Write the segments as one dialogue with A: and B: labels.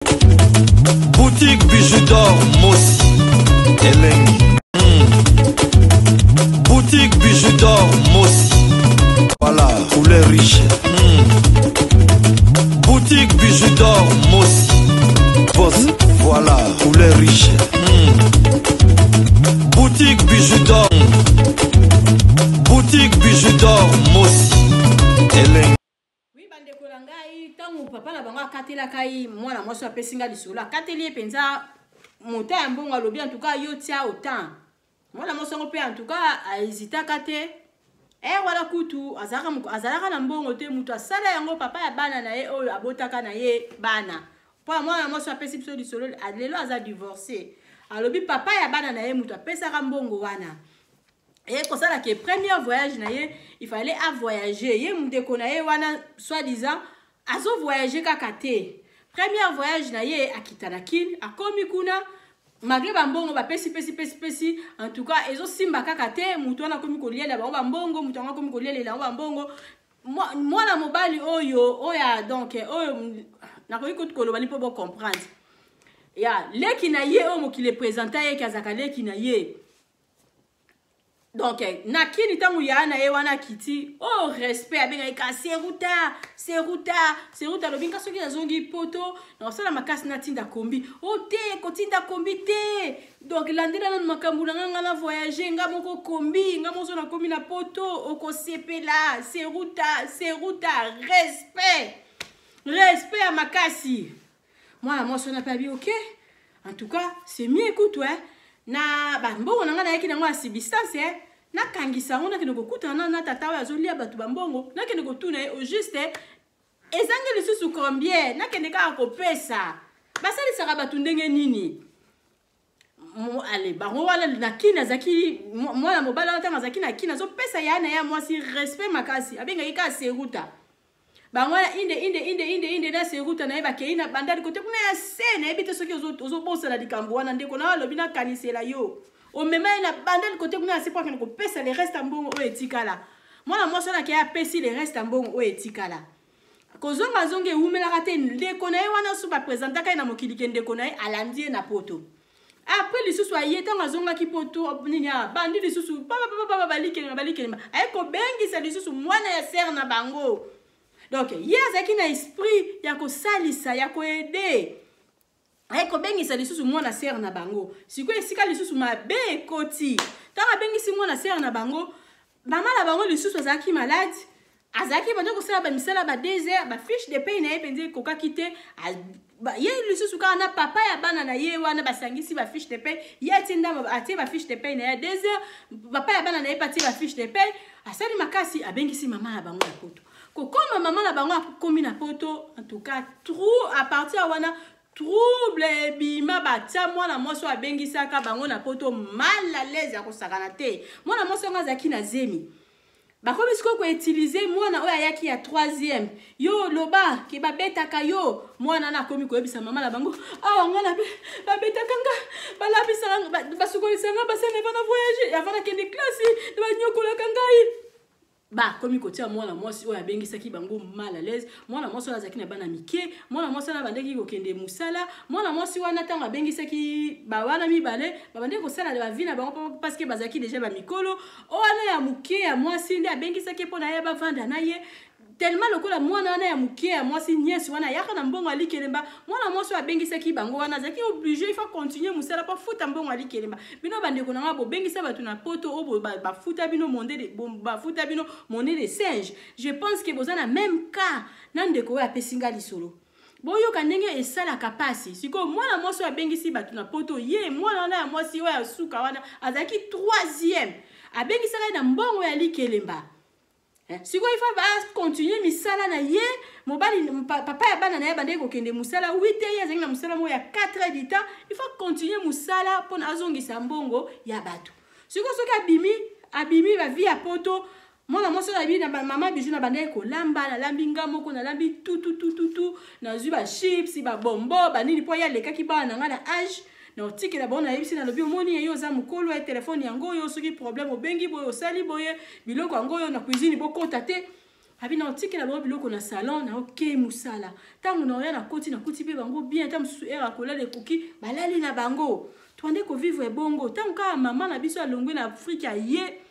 A: Boutique Bijou d'or Mossi Elengi. Boutique Bijou d'or Mossi. Voilà, couleur riche. Boutique Bijou d'or Mossi. Boss, voilà, couleur riche. Boutique Bijou d'or. Boutique Bijou d'or Mossi. Elengi.
B: Oui, bandeko na ngai, ntango papa na bango akatelaka ye mwana mwasi apesi ngai lisolo, akateli ye mpenza mota ya mbongo, alobi en tout cas yo tia autant. Mwana mwasi yango mpe en tout cas ahésitaka te. Wana kutu azalaka na mbongo te, moto asala yango papa ya bana na ye oyo abotaka na ye bana. Mpo mwana mwasi apesi biso lisolo lelo aza divorcé, alobi papa ya bana na ye moto apesaka mbongo wana. E kosala ke premier voyage na ye, il fallait avoyager, ye ndeko na ye wana soi-disant azovoyage kaka te. Premier voyage na ye, akita na Kine, akomi kuna, malgré bambongo bapesi pesi pesi pesi, en tout cas ezosimba kaka te. Motu wana akomi koliela bango bambongo, motu yango akomi kolielela bango bambongo. Mwana mobali oyo, donc oyo nakoki kutu koloba ni mpo bocomprendre ya leki na ye oyo mokili eprésenta ye ke azalaka leki na ye. Donc na Kini, ntango ya na ye wana akiti, oyo respect, abengaki ka Seruta, Seruta, Seruta. Alobi nga soki nazongi Poto, nakosala makasi natinda kombi. O te, kotinda kombi te. Donc landela nanu makambo na nga, nga na voyage nga moko kombi, nga moko so nakomi na Poto okosepela. Seruta, Seruta, respect, respect ya makasi. Mwana mwasi wana mpe abi ok, en tout cas c'est mieux kutu, eh? Na bambongo na ngai nayaki nango ya substance, eh? Nakangisa yango, nakende kokutana na tata oyo azolia bato bambongo, nakende kotuna ye au juste ezangi lisusu combien, nakende kaka kopesa. Basalisaka bato ndenge nini? Ale bango wana na Kini, azalaki mwana mobali wana, ntango azalaki na Kini, azopesa ya na ye mwasi respect makasi, abengaki kaka Seruta. Bango wana inde inde inde inde inde na Seruta na ye, bakei na Bandali kote kuna ya se. Nayebi te soki ozobosana likambo wana. Ndeko na alobi nakanisela yo, omema ye na Bandali kote kuna ya se mpo akende kopesa le reste ya mbongo oyo etikala. Mwana mwasi wana akei, apesi le reste ya mbongo oyo etikala. Kozonga azongi, ewumelaka te, ndeko na ye wana so baprésentaka ye na mokili ke ndeko na ye alandi ye na Poto. Après lisusu aye, ntango azongaki Poto, nini, abandi lisusu papapapa, balikelemba balikelemba, aye kobengisa lisusu mwana ya sœur na bango. Donc ye azalaki na esprit ya kosalisa, ya koaider, aye kobengisa lisusu mwana sœur na bango. Sikoyo esika lisusu mabe ekoti, ntango abengisi mwana sœur na bango, mama na bango lisusu azalaki malade, azalaki bandi kosala bamisala ba 2 heures, bafiche de paye na ye mpenza ekokaki te. Ye lisusu kaka na papa ya bana na ye wana basangisi bafiche de paye, ye atie ndambo, atie bafiche de paye na ye 2 heures, papa ya bana na ye mpe atie bafiche de paye. Asali makasi, abengisi mama na bango na Poto. Kokoma mama na bango akomi na Poto, en tout cas trou à partir wana trouble ebima. Batia mwana mwasi oyo abengisaka bango na Poto mal à l'aise ya kosakana te. Mwana mwasi yango azalaki na zemi. Bakomi sikoyo koutiliser mwana oyo ayaki ya troisième. Yo oloba ke babetaka yo. Mwana na akomi koyebisa mama na bango: awa nga na babetaka nga, balabisaka, basukolisaka nga basene avant na voyage, avant nakende classe, banyokolaka ngai. Bakomi kotia mwana mwasi oyo abengisaki bango mal à l'aise. Mwana mwasi wana azalaki na bana mike. Mwana mwasi wana abandaki kokende mosala. Mwana mwasi wana, ntango abengisaki bawana mibale, babandaki kosala bavie na bango parce que bazalaki déjà bamikolo. Oyo wana ya moke ya mwasi nde abengisaki mpo na ye bavanda na ye. Tellement lokola mwana wana ya moke ya mwasi, nièce wana, ayaka na mbongo alikelemba, mwana mwasi oyo abengisaki bango wana azalaki obligé, il faut continuer mosala mpo afuta mbongo alikelemba. Bino bandeko na nga, bobengisa bato na Poto oyo bafuta bino monde, bafuta bino monnaie de singe. Je pense que boza na même cas na ndeko oyo apesi nga lisolo. Boyoka ndenge esalaka mpasi. Sikoyo mwana mwasi oyo abengisi bato na Poto, ye mwana wana ya mwasi oyo asuka wana azalaki troisième, abengisaka ye na mbongo ya likelemba. Sikoyo ifa bacontinue misala na ye. Mobali, papa ya bana na ye abandaki kokende mosala 8, ye azalaki na mosala moko ya 4 heures du temps. Il faut continue mosala mpona azongisa mbongo ya bato. Sikoyo soki abimi, abimi bavie ya Poto. Mwana mwasi oyo abi na mama Bijou: na bandaki kolamba, nalambi nga moko, nalambi tututututu, nazwi bachips, babombo, banini, mpo ye alekaki bana na ngai na age. Na otikela bango, nayebisi, nalobi: omoni ye, yo oza mokolo ya telefone yango oyo, soki problème obengi boye, osali boye, biloko yango oyo na cuisine, bokota te. Abi na otikela bango biloko na salon, na okei mosala. Ntango na oya nakoti, nakuti mpe bango bien, ntango mosusu heure ya kolala ekoki, balali na bango. Tobande kovivre bongo. Ntango kaka mama na biso alongwe na Afrika aye,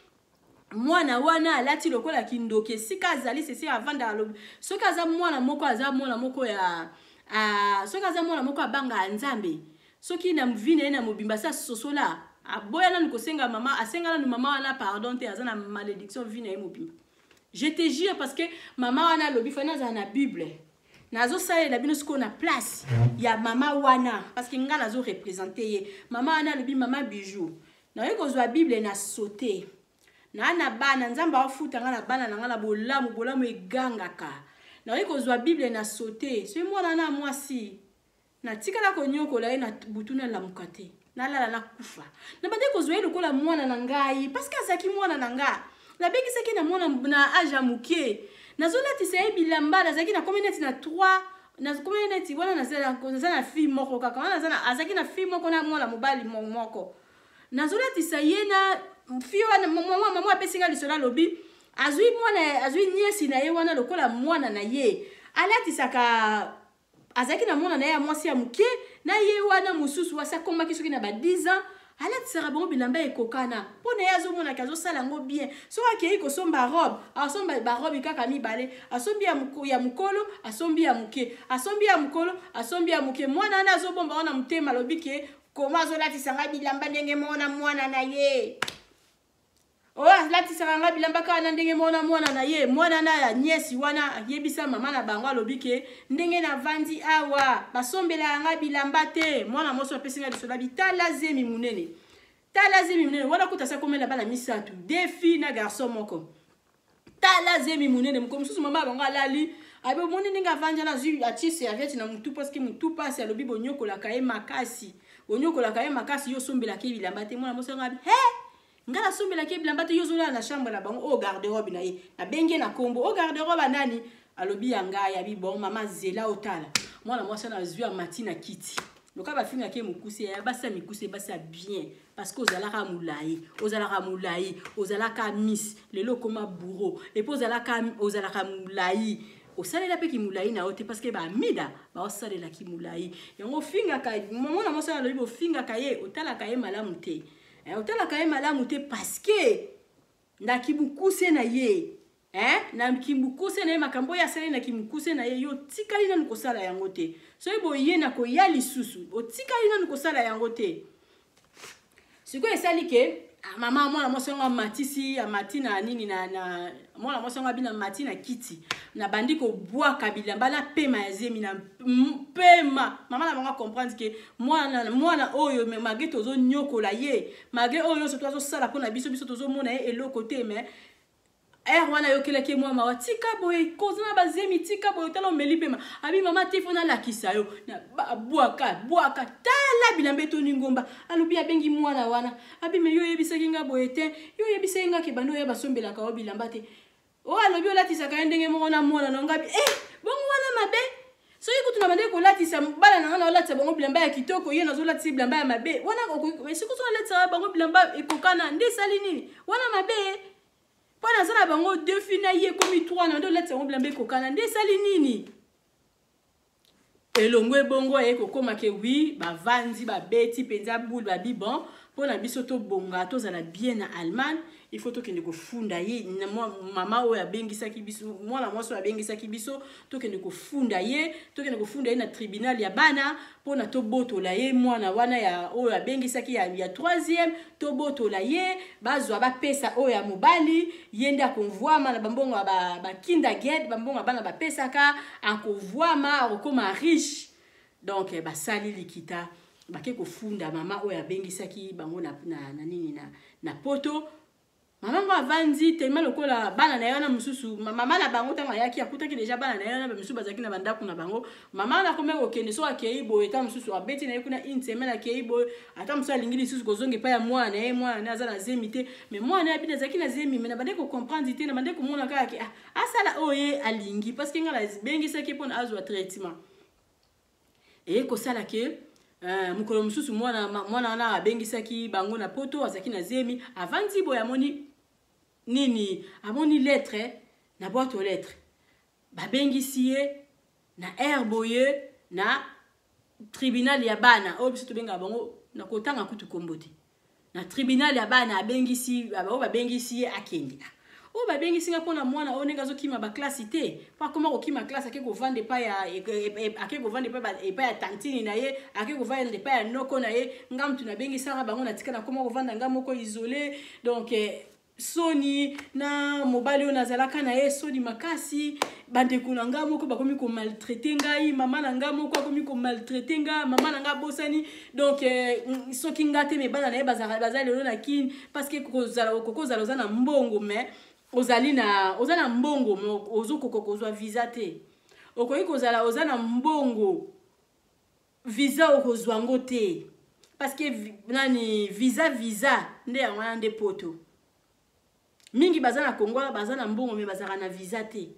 B: mwana wana alati lokola kindoki esika azali sese avanda alobi soki aza mwana moko aza mwana moko ya a, soki aza mwana moko abanga ya Nzambe, soki na vie na ye na mobimba sa sosola aboya nanu kosenga mama, asenga nanu mama wana pardon te, aza na malédiction vie na ye mobimba. Je te jure, parce que mama wana alobi fana azala na Bible. Nazosalela bino sikoyo na place ya mama wana, parce que nga nazo représenter ye. Mama wana alobi mama Bijou, naye kozwa Bible na sauter. Na na bana Nzambe afuta nga na bana na nga na bolamu, bolamu egangaka. Naye kozwa Bible na sauter. Soki mwana na mwasi natikala konyokola ye na butu nalamuka te, nalala nakufa. Nabandi kozwa ye lokola mwana na ngai, parce que azalaki mwana na nga. Nabengisaki na mwana na age ya moke, nazolatisa ye bilamba, nazalaki nakomi neti na 3, nakomi neti wana naza na fille moko kaka wana, azalaki na fille moko na mwana mobali moko. Nazolatisa ye na fille wana, mama apesi nga lisolo, alobi azwi mwana, azwi nièce na ye wana lokola mwana na ye, alatisaka. Azalaki na mwana na ye ya mwasi ya moke na ye wana mosusu wasi akomaki soki na ba 10 ans, alatisaka bango bilamba ekokana mpo na ye azomonaka azosala yango bien. Soki akei kosomba robe, asomba barobe kaka mibale, asombi ya mokolo, asombi ya moke, asombi ya mokolo, asombi ya moke. Mwana wana azobomba wana motema, alobi ke koma azolatisa ngai bilamba ndenge moko na mwana na ye, oyo alatisaka ngai bilamba kaka na ndenge moko na mwana na ye. Mwana na ya nièce wana ayebisa mama na bango, alobi ke ndenge navandi awa basombelaka ngai bilamba te. Mwana mwasi apesi ngai lisolo, abi tala zemi monene, tala zemi monene wana kuta asa komela bana misato, deux filles na garçon moko. Tala zemi monene. Moko mosusu mama ya bango alali, abi omoni ndenge avandi wana, azwi atie serviette na motu parce que motu pasi. Alobi bonyokolaka ye makasi, bonyokolaka ye makasi, yo osombelaka ye bilamba te. Mwana mwasi yango abi he nga nasombelaki ye bilamba te, yo ozolala na chambre na bango, oyo garde-robe na ye, nabengi ye na nkombo, oyo garde-robe anani, alobi ya ngai. Abi bon mama, zela otala. Mwana mwasi wana azwi amati na kiti loka bafingaki ye mokuse ya basi ya mikuse, basi ya bien, parce que ozalaka molai, ozalaka molai, ozalaka miss, lelo okoma bourreau. Et puis ozalaka molai, osalela mpe kimolai na yo te, parce que baamida baosalelaki molai yango. Ofingaka mwana mwasi wana, alobi ofingaka ye, otalaka ye malamu te, otalaka ye malamu te, parce que na kimokuse na ye, na kimokuse na ye, makambo oyo asali na kimokuse na ye, yo otikali nanu kosala yango te. Soki boye na koya lisusu, otikali nanu kosala yango te. Sikoyo esali ke mama mwana mwasi yango amatisi, amati na nini na mwana mwasi yango abina amati na kiti, nabandi kobwaka bilamba na pema ya zemi na pema. Mama na bango acomprendre ke mwana, mwana oyo, malgré tozonyokola ye, malgré oyo nyonso to azosala mpona biso, biso tozomona ye eloko te, mais ere wana ayokelaki ye mwa mawa. Tika boye, koza na bazemi, tika boye, tala omeli pema. Abi mama te, fo nalakisa yo, bwaka bwaka, tala bilamba etoni ngomba. Alobi abengi mwana wana, abi me yo oyebisaki nga boye te, yo oyebisaki nga ke bando oyo basombelaka yo bilamba te, oyo alobi olatisaka ye ndenge moko na mwana na nga. Abi eh, bongo wana mabe, soki kutu na bande kolatisa bana na nga, na olatisa bango bilamba ya kitoko, ye nazolatisa bilamba ya mabe wana. Soki so nalatisa bango bilamba ekokana nde esali nini wana mabe? Mpo naza na bango deux filles na ye, ekomi trois, na nde olatisa bango bilamba ekokana nde esali nini? Elongo ebongo aye kokóma ke wi, bavandi, babeti mpenza bule, babi bon, mpo na biso tobonga, tozala bien na Allemagne, il faut tokende kofunda ye. Mama oyo abengisaki biso, mwana mwasi oyo abengisaki biso, tokende kofunda ye, tokende kofunda ye na tribunal ya bana mpona tobotola ye mwana wana ya oyo abengisaki ya troisième, tobotola ye, bazwa bapesa oyo ya mobali. Ye nde akovwama na bambongo ya bakindergeld, bambongo ya bana bapesaka, akovwama, akokoma riche. Donc basali likita, bake kofunda mama oyo abengisaki bango na nini na poto. Mama ngo avandi tellement lokola bana na ye wana mosusu, mama na bango ntango ayaki akutaki deja bana na ye wana bamisusu bazalaki na bandako na bango. Mama wana akomi kokende, so akei boye, ata mosusu abeti na ye kuna une semaine, akei boye, ata mosusu alingi lisusu kozonga epai ya mwana na ye. Mwana na ye aza na zemi te, mais mwana na ye abini azalaki na zemi, mais na bande kocomprendre te, na bande komona kaka ke ah, asala oyo ye alingi, parce que ngai nabengisaki mpona azwa traitement. Eye kosala ke mokolo mosusu mwana wana abengisaki bango na poto azalaki na zemi, avandi boye, amoni nini, amoni lettre na boîte aux lettres. Babengisi ye na aire boye na tribunal ya bana oyo biso tobengaka bango na kotanga kutu kombo te. Na tribunal ya bana abengisi oyo, babengisi ye akende. Oyo babengisi nga mpona mwana oyo ndenge azokima baklasi te, mpo akoma kokima klase, ake kovanda epai ya ake kovanda epai ya tantine na ye, ake kovanda epai ya noko na ye. Nga mutu nabengisaka bango, natika nakoma kovanda nga moko isolé. Donc soni na mobali oyo nazalaka na ye, soni makasi. Bandeko na nga moko bakomi komaltraiter ngai, mama na nga moko akomi komaltraiter nga, mama na nga abosani. Donc soki nga te, me bana na ye baza lelo na Kini, parce que kokozala oza na mbongo, mais ozali na oza na mbongo me ozokoka kozwa visa te. Okoki kozala oza na mbongo, visa okozwa yango te, parce que nani visa nde yango wana nde Poto. Mingi baza na Kongo wana, baza na mbongo me bazalaka na visa te.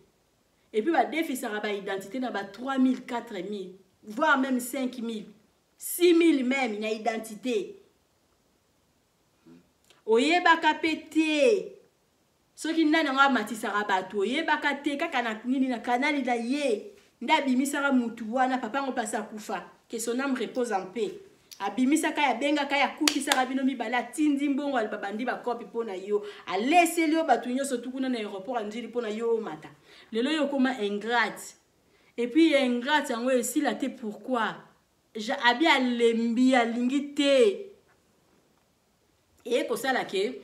B: Et puis badefisaka baidentité na ba 3000, 4000, voire même 5000, 6000 même na identité. Oyebaka mpe te soki nani yango amatisaka bato, oyebaka te kaka na nini, na kanali na ye nde abimisaka mutu wana. Papa yango mpasi akufa, que son âme repose en paix. Abimisaka ye, abengaka ye, akutisaka bino mibale, atindi mbongo, babandi bakopi mpo na yo, aleseli yo bato nyonso tukuna na aéroport ya Ndjili mpo na yo omata. Lelo yo okóma ingrate, et puis ya ingrate yango esila te. Pourquoi abi alembi, alingi te eye kosala ke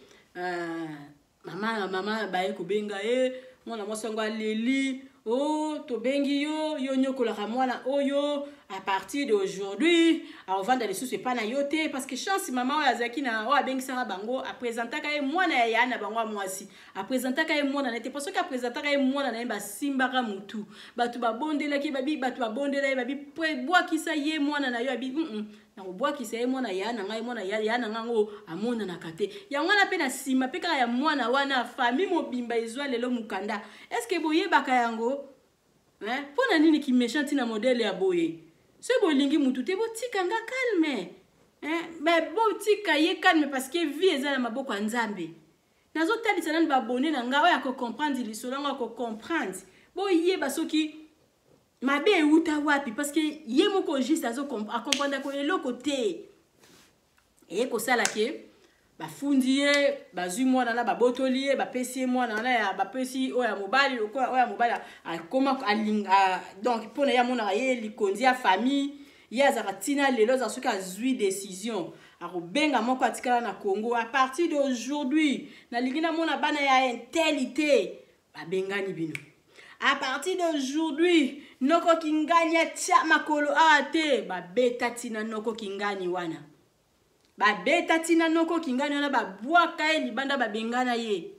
B: mama mama baye kobenga ye. Mwana mwasi yango aleli: "O oh, tobengi yo, yo nyokolaka mwana oyo. À partir d'aujourd'hui akovanda lisusu epai na yo te." Parce que chance, mama oyo azalaki na oyo abengisaka bango, apresentaka ye mwana ya ya na bango ya mwasi. Apresentaka ye mwana na ye te, po soki apresentaka ye mwana na ye, basimbaka mutu. Bato babondelaki babi, bato babondela ye, babi: "Bwakisa ye mwana na yo." Abi: Nakobwakisa ye mwana ya na ngai, mwana ya na ngai yango amonanaka te." Yango wana mpe na nsima mpe kaka ya mwana wana, famille mobimba ezwa lelo mokanda. Est-ce boyebaka yango? Mpo na nini kiméchant ntina modèle ya boye? Soki bolingi mutu te, botika nga calme. Mais botika ye calme, parce que vie eza na maboko ya Nzambe. Nazotalisa nani babone na ngai oyo akocomprendre lisolo yango, akocomprendre. Boyeba soki mabe euta wapi, parce que ye moko juste acomprendako eloko te. Eye kosala ke bafundi ye, bazwi mwana na babotoli ye, bapesi ye mwana wana ya bapesi oyo ya mobali. Lokola oyo ya mobali akoma alinga, donc mpona ye amonaka ye likonzi ya famille. Ye azalaka ntina lelo, azala soki azwi décision, akobenga moko atikala na Congo: "À partir d'aujourd'hui, nalingi namona bana ya un tel te." Babengani bino. "À partir d'aujourd'hui, noko Kingani atia makolo awa te." Babeta ntina noko Kingani wana, babeta ntina noko Kingani wana, babwaka ye libanda, babengana ye?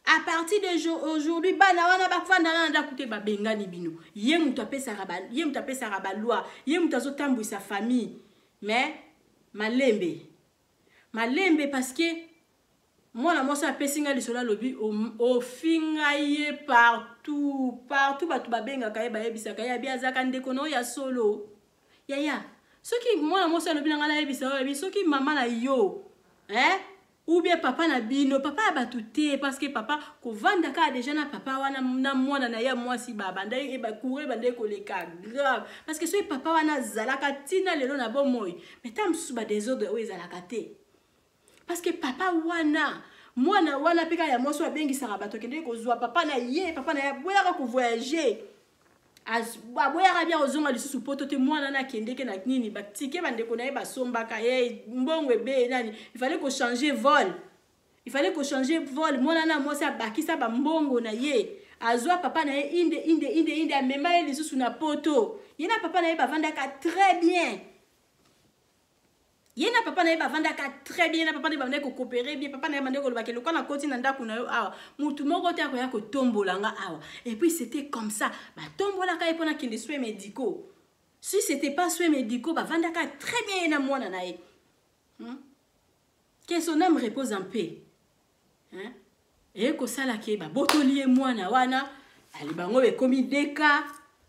B: "À partir de aujourd'hui, bana wana bafanda na ndako te." Babengani bino. Ye moto apesaka, ye moto apesaka baloi, ye moto azotambwisa famille. Mais malembe malembe, parce que mwana mwasi apesi ngai lisolo, alobi ofinga ye partout partout. Bato babengaka ye, bayebisaka ye, abi azalaka ndeko na oyo ya solo. Yaya, soki mwana mwasi alobi na ngai, nayebisa oyo, abi soki mama na yo, eh? Ou bien papa na bino, papa ya bato te, parce que papa kovanda kaka déjà na papa wana na mwana na ye ya mwasi, babanda courant ebanda koleka grave. Parce que soki papa wana azalaka ntina lelo na bomoi, mais ta mosusu badésordre oyo ezalaka te, parce que papa wana, mwana wana mpe kaka ya mwasi oyo abengisaka bato, akendeki kozwa papa na ye. Papa na ye aboyaka kovoyager, aboyaka bia kozonga lisusu Poto te. Mwana na akendeke na nini, batike bandeko na ye basombaka ye, mbongo ebeye nani, il fallait kochanger vol, il fallait kochanger vol. Mwana na mwasi abakisa bambongo na ye, azwa papa na ye inde inde inde inde, amema ye lisusu na Poto. Ye na papa na ye bavandaka très bien, ye na papa na ye bavandaka très bien. Na papa na ye bandaki kocoopérer bien. Papa na ye bandaki kolobaki: "Lokola nakoti na ndako na yo awa, mutu moko te akoya kotombola nga awa." Et puis c'était comme ça, batombolaka ye mpona akende soins médicaux. Si c'était pas soins médicaux, bavandaka très bien, ye na mwana na ye? Que son âme repose en paix, hein? Eye kosala ke babotoli ye mwana wana. Ali bango ekomi deka,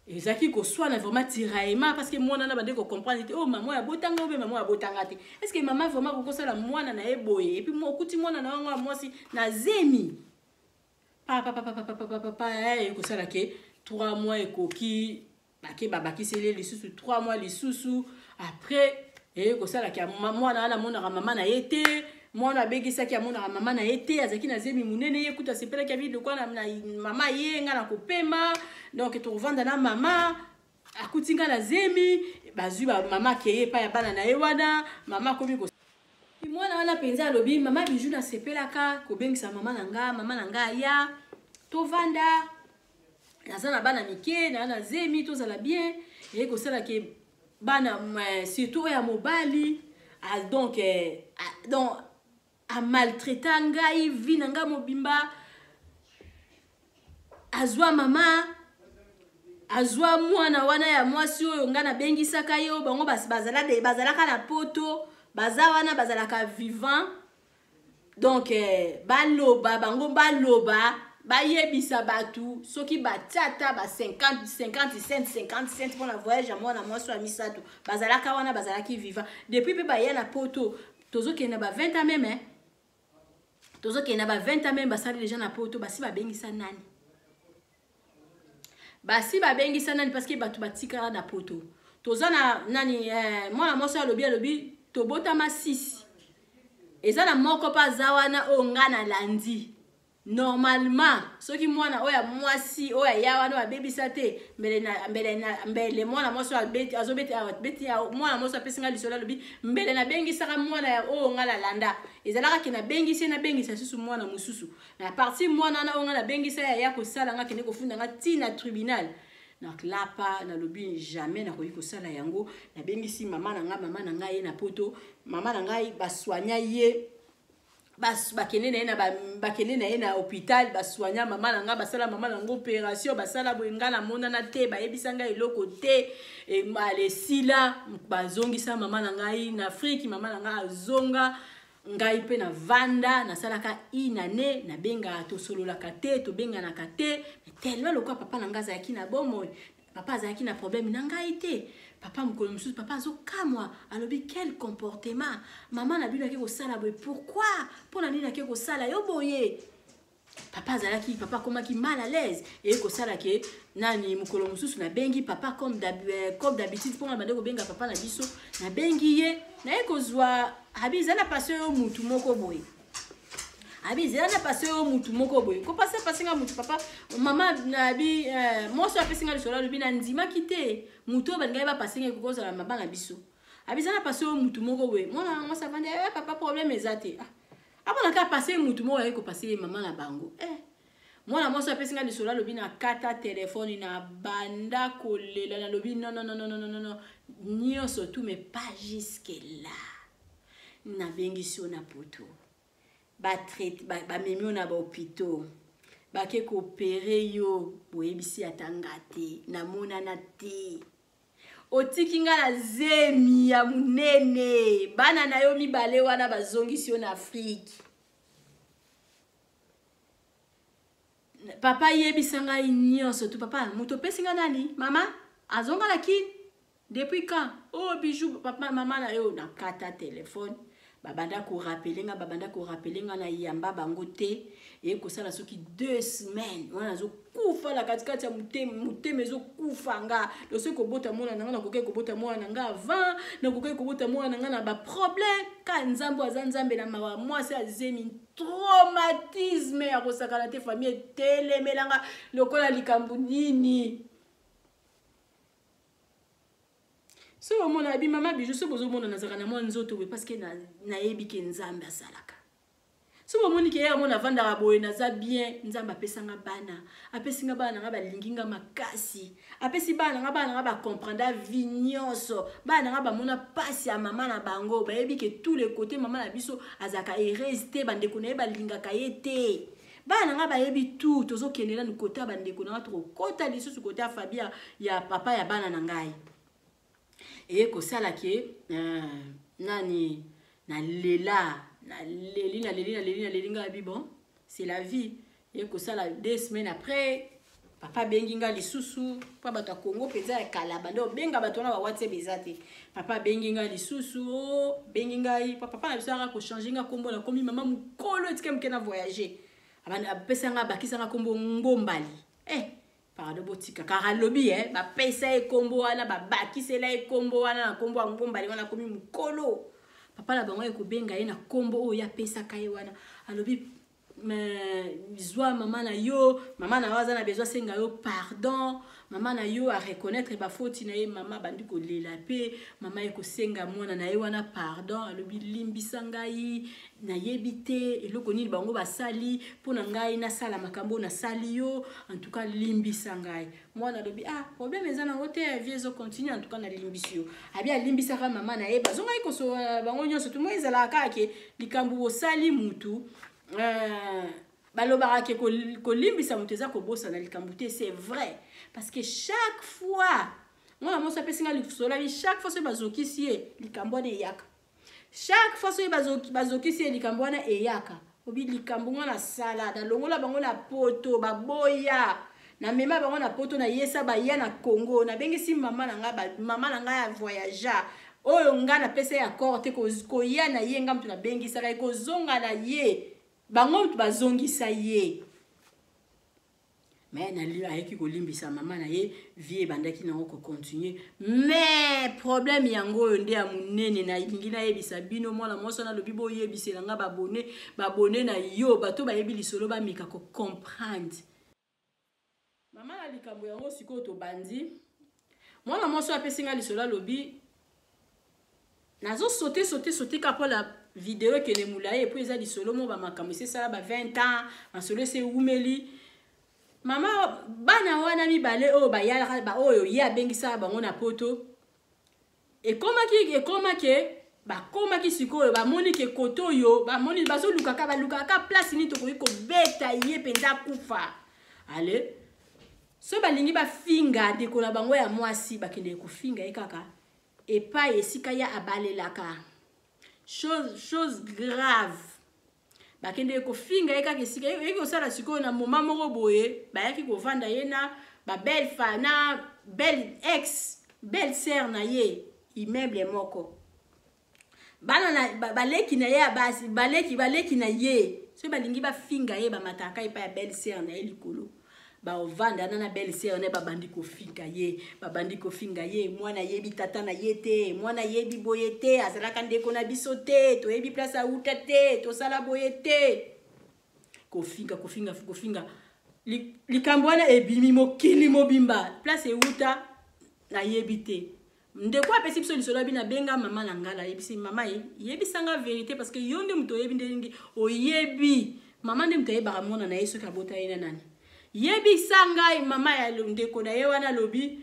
B: ezalaki koswana vraiment, tiraillement, parce que mwana na bande kocomprendre te: "Oh, mama oyo abotanga obe mama oyo abotanga te, est ce que mama vraiment kokosala mwana na ye boye?" Et puis okuti mwana na wango ya mwasi na zemi. Papapapapapapa, ekosala ke 3 mois ekoki, bake babakiseli ye lisusu 3 mois lisusu. Après eye kosala ke mwana wana amonaka mama na ye te. Mwana abengisaki, amonaka mama na ye te, azalaki na zemi monene. Ye kutu asepelaki, abi lokwa na mama ye, nga na kopema, donc tokovanda na mama. Akuti nga na zemi, bazwi mama, akeye epai ya bana na ye wana. Mama akomi ko mwana wana mpenza, alobi: "Mama Bijou, nasepelaka kobengisa mama na nga, mama na nga aya, tovanda, naza na bana mike, naa na zemi, tozala bien." Eye kosala ke bana, surtout oyo ya mobali, donc amaltraita ngai vie na ngai mobimba. Azwa mama, azwa mwana wana ya mwasi oyo ngai nabengisaka ye, oyo bango bazalaka na Poto, baza wana, bazalaka vivant. Donc baloba, bango baloba, bayebisa bato soki batia ata ba 50 50 cent, 50 cent mpona voyage ya mwana mwasi ya misato. Bazalaka wana, bazalaki vivant depuis mpe baya na Poto. Tozokende na ba 20 ans même, tozokende na ba 20 ans même basali déjà na Poto. Basi babengisa nani? Basi babengisa nani? Parce que bato batikala na Poto, toza na nani? Mwana mwasi alobi tobotama 6, eza na moko mpe aza wana oyo nga nalandi. Normalement soki mwana oyo ya mwasi oyo aya wana, oyo abebisa te, mbele mwana mwasi oyo azobeti, mwana mwasi apesi nga lisolo, alobi: "Mbele nabengisaka mwana ya oyo nga nalanda, ezalaka ke nabengisi ye, nabengisa lisusu mwana mosusu na partir mwana wana oyo nga nabengisa ye, aya kosala nga, kende kofunda nga ntina tribunal." Naklapa, nalobi: "Jamais nakoki kosala yango." Nabengisi mama na ngai, mama na ngai ye na Poto. Mama na ngai basoigna ye, bakende na ye na hôpital, basoigna mama na ngai, basala mama na ngai opération, basala boye. Ngai namonana te, bayebisa ngai eloko te. Esila, bazongisa mama na ngai na Afrique. Mama na ngai azonga, ngai mpe navanda, nasalaka inane, nabengaka, tosololaka te, tobenganaka te. Tellement lokola papa na ngai azalaki na bomoi, papa azalaki na problème na ngai te. Papa, mokolo mosusu, papa azokamwa, alobi: "Quel comportement? Mama na bino ake kosala boye pourquoi? Mpo na nini ake kosala yo boye?" Papa azalaki, papa akomaki mal à l'aise. Eye kosala ke nani, mokolo mosusu nabengi papa comme d'habitude, mpo nga bande kobenga papa na biso. Nabengi ye, naye kozwa, abi eza na pasi oyo mutu moko boye, abi ezala na pasi oyo mutu moko boye kopasi, apasi nga mutu. Papa, mama nabi, mwasi oyo apesi nga lisolo alobi: "Nandimaki te, mutu oyo balingaki bapasi nga ekokozala mama na biso." Abi eza na pasi oyo mutu moko boye. Mwana mwasi avandi: "Papa, problème eza te." Ah, amonaka apase mutu moko, aye kopase ye mama na bango. Mwana mwasi apesi nga lisolo alobi: "Nakata telefone, na banda kolela, nalobi: non, non, non, non, non, non, nyonso tout, mais pas jusque là. Nabengisi yo na Poto, bamemi yo na bahôpitaux, bake koopérer yo, boyebisi ata nga te, namonana te. Otiki nga na zemi ya monene, bana na yo mibale wana, bazongisi yo na Afrique. Papa, yebisa ngai nyonso tu. Papa, moto opesi nga nani? Mama azonga na Kini depuis quand? Oh Bijou, papa, mama na yo." Nakata telefone, babanda korappeler nga, babanda korappeler nga, na yamba bango te. Eye kosala soki 2 semaines wana, nazokufa na katikati ya motema, motema ezokufa nga. Donc soki kobota mwana na nga, nakoki kobota mwana na nga avant, nakoki kobota mwana na nga na baproblème ka. Nzambe aza Nzambe na mawa. Mwasi azemi, traumatisme ya kosakana te. Famille etelemelanga lokola likambo nini. So omona, abi mama Bijou, so bozomona nazalaka na mwa nzoto boye, parce que nayebi ke Nzambe asalaka. So bomoni ke ye amona avandaka boye, naza bien. Nzambe apesanga bana, apesi nga bana nanga, balingi nga makasi, apesi bana nanga, bana nanga bacomprendre vie nyonso. Bana nanga bamona mpasi ya mama na bango, bayebi ke tous les côtés mama na biso azalaka heureuse te, bandeko na ye balingaka ye te. Bana nanga bayebi tout. Tozokende nanu kote ya bandeko nanga, tokokɔta lisusu kote ya fabia ya papa ya bana na ngai. Eye kosala ke nani, nalela, naleli, naleli, naleli, naleli. Ngai abi: "Bon, c'est la vie." Eye kosala 2 semaines après, papa abengi nga lisusu, mpo bato ya Kongo mpenza ya kala bande obenga bato wana, baWhatsApp eza te. Papa abengi nga lisusu, o bengi ngai, papa na biso aka kochanger nga nkombo, nakomi mama mokolo, etika moke na voyage. Apesa nga, abakisa nga nkombo Ngombali. Eh, pardon, botika kaka alobi eh, bapesa ye nkombo wana, babakisela ye nkombo wana na nkombo ya Ngombali wana akomi mokolo. Papa na bango aye kobenga ye na nkombo oyo apesaka ye wana. Alobi zwa mama na yo, mama na yo aza na besoin asenga yo pardon, mama na yo a reconnaître bafoti na ye. Mama abandi kolela mpe mama ye kosenga mwana na ye wana pardon. Alobi limbisa ngai, nayebi te eloko nini bango basali mpo na ngai nasala makambo nasali yo, en tout cas limbisa ngai. Mwana alobi ah, problème eza nango te, vie ezocontinue, en tout cas nalimbisi yo. Abi alimbisaka mama na ye, bazongaki kosolola bango nyonso. Tumo ezalaka kaka ke likambo bosali mutu, balobaka ke kolimbisa moto eza kobosana likambo te. C'est vrai, parce que chaque fois mwana mwasi apesi nga lisolo, abi chaque fois soki bazokisi ye, likambo wana eyaka. Chaque fois soki bazokisi ye, likambo wana eyaka. Obi likambo nga nasala, nalongola bango na Poto, baboya, namema bango na Poto, nayesa baya na Congo, nabengisi mama na ngai, mama na ngai ya voyagea oyo ngai napesa ye accord te koya na ye, ngai moto nabengisaka ye kozonga na ye, bango moto bazongisa ye. Mais ayaki kolimbisa mama na ye, vie ebandaki nango kocontinue. Mais problème yango oyo nde ya monene nalingi nayebisa bino. Mwana mwasi wana alobi boyebisela nga babone, babone na yo, bato bayebi lisolo bameka kocomprendre mama na likambo yango. Sikoyo tobandi. Mwana mwasi oyo apesi nga lisolo alobi nazosaute saute saute kaka mpo video ekende molai, et puis eza lisolo mo bamakambo esi esala ba 20 ans, masolo esi ewumeli. Mama, bana wana mibale oyo bayalaka, baoyo ye abengisaka bango na Poto, ekomaki bakomaki sikoyo bamoni ke kote oyo bamoni bazolukaka, balukaka place nini tokoki kobeta ye mpenza akufa. Ale so balingi bafinga ndeko na bango ya mwasi, bakendeke kofinga ye kaka epai esika ye abalelaka. Chose grave, bakendeke kofinga ye kaka esika eyeki kosala. Sikoyo na moma moko boye bayaki kovanda ye na babelle fa na belle ex belle sœur na ye, immeuble moko. Bana na baleki na ye ya basi, baleki na ye, soki balingi bafinga ye, bamataka epai ya belle sœur na ye likolo, baovanda na belle sœur na ye, babandi kofinga ye, babandi kofinga ye. Mwana ayebi tata na ye te, mwana ayebi boye te, azalaka ndeko na biso te, toyebi place auta te, tosala boye te. Kofinga, kofinga, kofinga, likambo wana ebimi mokili mobimba. Place euta nayebi te. Ndeko apesi biso lisolo, abi nabenga mama na ngai, nayebisi mama ye: yebisanga vérité, parce que yo nde moto oyebi ndenge oyebi. Mama nde moto ayebaka mwana na ye soki abota ye na nani. Yebisa ngai. Mama ya ndeko na ye wana alobi,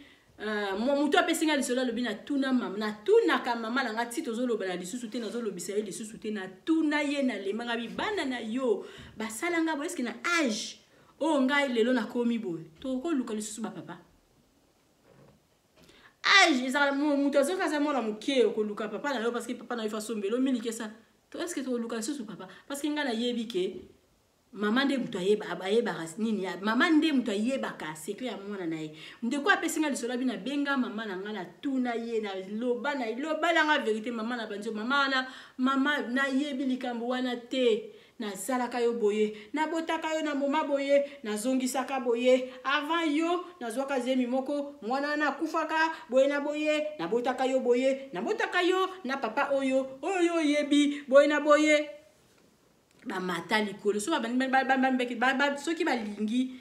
B: moto apesi ngai lisolo alobi natuna mama, natunaka mama na ngai ti tozoloba na lisusu te, nazolobisa ye lisusu te. Natuna ye, nalemanga bi bana na yo basala ngai boye, eske na age oyo ngai lelo nakomi boye, tokoluka lisusu bapapa? Age ezala, moto azoki aza mwana moke, okoluka papa na yo parce que papa na yo fasombelo miliki esa to, est ce que tokoluka lisusu papa? Parce que ngai nayebi ke mama nde moto ayebaka nini, mama nde moto ayebaka secret ya mwana na ye. Ndeko apesi nga lisolo, abi nabenga mama na ngai, natuna ye, naloba na loba nanga vérité. Mama na banzo, mama wana, mama nayebi likambo wana te, nasalaka yo boye, nabotaka yo na moma boye, nazongisaka boye, avant yo nazwaka zemi moko, mwana wana akufaka boye na boye, nabotaka yo boye, nabotaka yo na papa oyo oyo yo oyebi boye na boye. Bamata likolo so soki balingi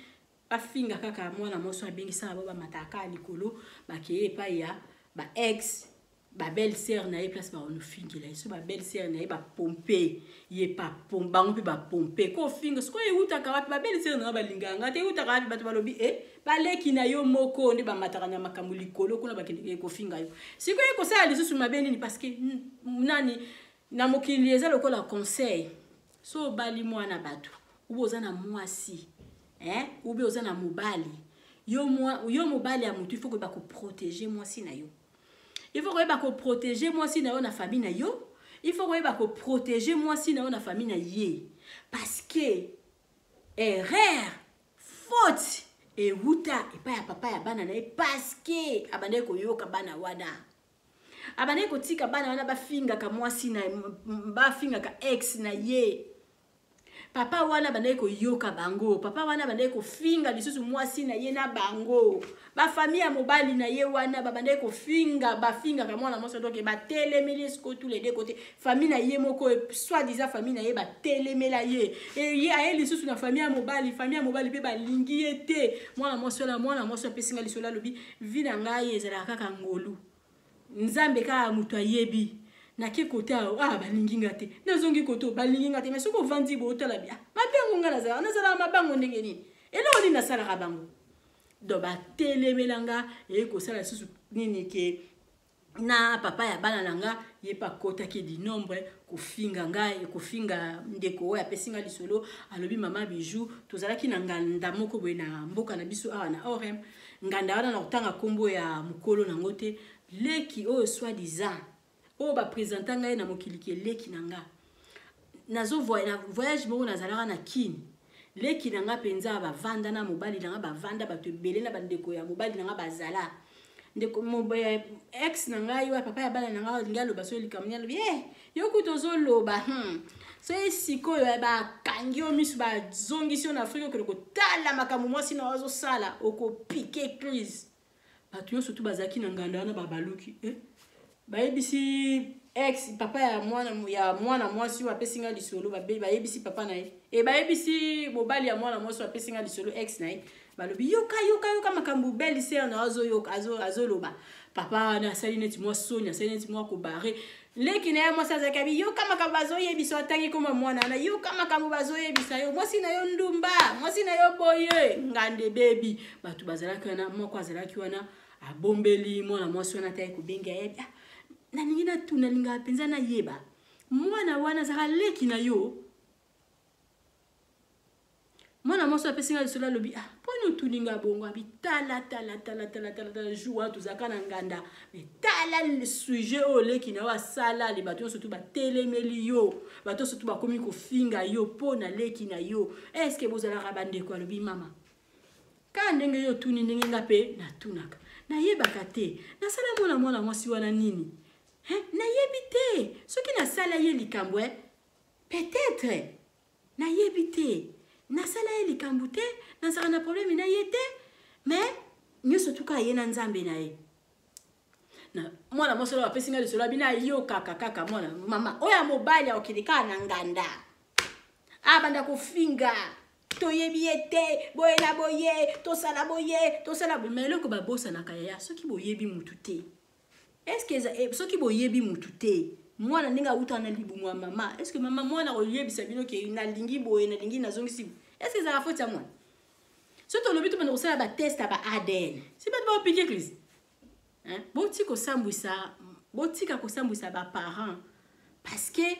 B: bafinga kaka mwana mwasi abengisaka bo, bamataka kaka likolo, bakeye epai ya ba ex babelle sœur na ye, place baonofingela ye. So babelle sœur na ye bapompe ye, bango mpe bapompe kofinga. Sikoyo eutaka wapi? Babelle sœur na yo balingaka nga te, eutaka wapi? Bato balobi e baleki na yo moko nde bamataka na makambo likolo kuna, bakendeke kofinga yo. Sikoyo ekosala lisusu mabe nini? Parce que nani na mokili eza lokola conseil: so obali mwana bato, ube oza na mwasi, eh? Ube oza na mobali, yo mobali ya motu, il faut koyeba koprotéger mwasi na yo, il faut koyeba koprotéger mwasi na yo na famille na yo, il faut koyeba koprotéger mwasi na yo na famille na ye, parce que erreur, faute ewuta epai ya papa ya bana na ye, parce que abandaki koyoka bana wana, abandaki kotika bana wana bafingaka mwasi na, bafingaka ex na ye. Papa wana bandaki koyoka bango, papa wana bandaki kofinga lisusu mwasi na ye na bango, bafamille ya mobali na ye wana babandaki kofinga, bafingaka mwana mwasi. Donc batelemeli ye sikoyo tous les deux côtés. Famille na ye moko, soit disant famille na ye, batelemela ye, ye aye lisusu na famille ya mobali, famille ya mobali mpe balingi ye te. Mwana mwasi wana, mwana mwasi apesi ngai lisolo, alobi: "Vie na ngai ezalaka kaka ngolu, Nzambe kaka moto ayebi. Nake kote awa, ah, balingi nga te, nazongi kote, balingi nga te." Mais soki ovandi boye, otala bia mabe yango, nga nazalaka mabango ndenge nini? Eloko nini nasalaka bango? Donc batelemela nga. Eye kosala lisusu nini ke na papa ya bana na nga, ye mpe akɔtaki du nombre kofinga ngai, kofinga ndeko oyo apesi nga lisolo. Alobi: "Mama Bijou, tozalaki na nganda moko boye na mboka na biso awa na Orem. Nganda wana, na kotanga nkombo ya mokolo nango te, leki oyo soi disant oyo baprésenter ngai na mokili ke leki na nga, nazo na voyage moko, nazalaka na Kini. Leki na nga mpenza, bavanda na mobali na nga, bavanda bato ebele na bandeko ya mobali na nga bazala. Ndeko ex na ngai oyo papa ya bana na ngai alingi aloba so likambo nini, alobi: 'Eh, yo kuta ozoloba. So sikoyo bakangi yo miso, bazongisi yo na Afrika, okende kotala makambo mwasi na azosala, okopiquer crise.' Bato nyonso tu bazalaki na nganda wana babaluki, eh? Bayebisi ex papa ya mwana mwasi oyo apesi nga lisolo, bayebisi papa na ye e bayebisi mobali ya mwana mwasi oyo apesi nga lisolo, ex na ye. Balobi: 'Yoka, yoka, yoka makambo belle sœur na azoyoka, azoloba.' Papa wana asali neti mwa soni, asali neti mwa kobare. Leki na ye mwasi azalaki, abi: 'Yoka makambo bazoyebisa.' Atangi koma mwana wana: 'Yoka makambo bazoyebisa yo, mwasi na yo ndumba, mwasi na yo boye.' Ngande bebi, bato bazalaki wana, moko azalaki wana, abombeli mwana mwasi wana ta ye kobenga ye: 'Ah, nalingi natuna, nalingaka mpenza nayeba, mwana wana azalaka leki na yo?' Mwana mwasi apesi nga lisolo, alobi: 'Ah, mponi otuni nga bongo?' Abi: 'Tala, tala, tala, tala, tala, tala, jour wana tozalaka na nganda, mais tala sujet oyo leki na yo asala le, bato nyonso tu batelemeli yo, bato nyonso tu bakomi kofinga yo mpo na leki na yo. Est-ce bozalaka bandeko?' Alobi: 'Mama, kaka ndenge yo otuni, ndenge nga mpe natunaka, nayebaka te. Nasala mwana mwasi wana nini? Nayebi te soki nasala ye likambo. Peut-être, nayebi te, nasala ye likambo te, nazalaka na problème na ye te, mais nyonso tuka ye na Nzambe na ye.' Na mwana mwasi oyo apesi ngai lisolo, abina ayokaka kaka mwana mama oyo ya mobali akokende kaka na nganda, abanda kofinga: 'Toyebi ye te, boye na boye, tosala boye, tosala boye.' Mais eloko babosanaka, yaya, soki boyebi mutu te, est-ce soki boyebi mutu te, mwana ndenge awutaka na libumu ya mama, est-ce mama mwana koyebisa bino ke nalingi boye, nalingi nazongisi? Est-ce ezalaka faute ya mwana? So tolobi tobanda kosala batest ya ba ADN, si bato baopiquer crise. Botika kosambwisa, botika kosambwisa baparent, parce que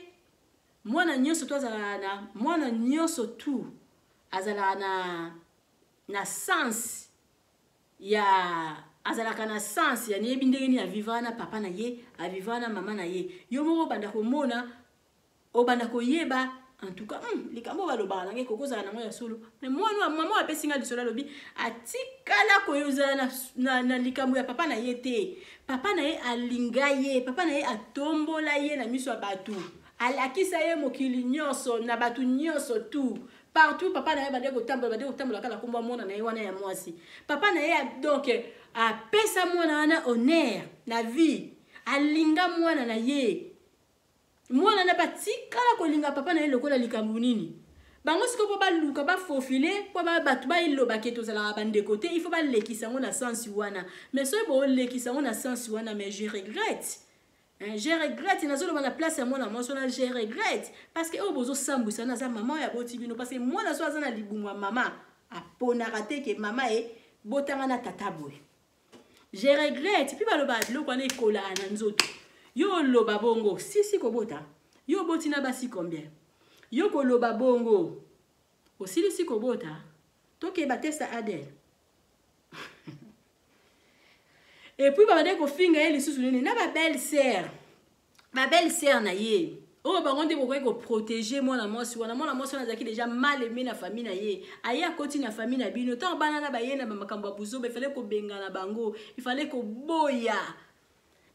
B: mwana nyonso to azalaka na, mwana nyonso tu azalaka na sens ya, azalaka na sens ya nayebi ndenge nini avivaka na papa na ye, avivaka na mama na ye. Yo moko obanda komona, obanda koyeba. En tout cas, likambo balobaka nange ekokozala nango ya solo. Mais mwana mama apesi nga lisolo, alobi atikala koyozala na likambo ya papa na ye te. Papa na ye alinga ye, papa na ye atombola ye na miso ya bato, alakisa ye mokili nyonso, na bato nyonso tu, partout. Papa na ye bande kotambola, bande kotambola kaka kombo mwana na ye wana ya mwasi. Papa na ye donc apesa mwana wana honneur na vie, alinga mwana na ye. Mwana na batikala kolinga papa na ye lokola likambo nini. Bango sikoyo mpo baluka bafaufiler, mpo bato balobake tozalaka bandeko te, il faut balekisa yango na sens wana. Mais soki boolekisa yango na sens wana, mais je regrette. Hein, je regrette, nazoloba na place ya mwana mwasi wana, je regrette, parce que oyo bozosambwisa wana aza mama oyo aboti bino. Parce que mwana so aza na libumu ya mama, aponaka te ke mama e botanga na tata boye. Je regrette. Mpe balobaka biloko wana ekolaka na nzoto. Yo oloba bongo, sisi kobota, yo oboti na basi combien? Yo koloba bongo, osilisi kobota? Tokeba test ADN. Et puis babande kofinga ye lisusu nini na babelle sœur, babelle sœur na ye oyo bango nde bokoki koprotéger mwana mwasi wana. Mwana mwasi wana azalaki déjà mal aimé na famille na ye, aye akoti na famille na bino. Ntango bana na baye na bamakambo ya buzoba, ifale kobengana bango, ifale koboya.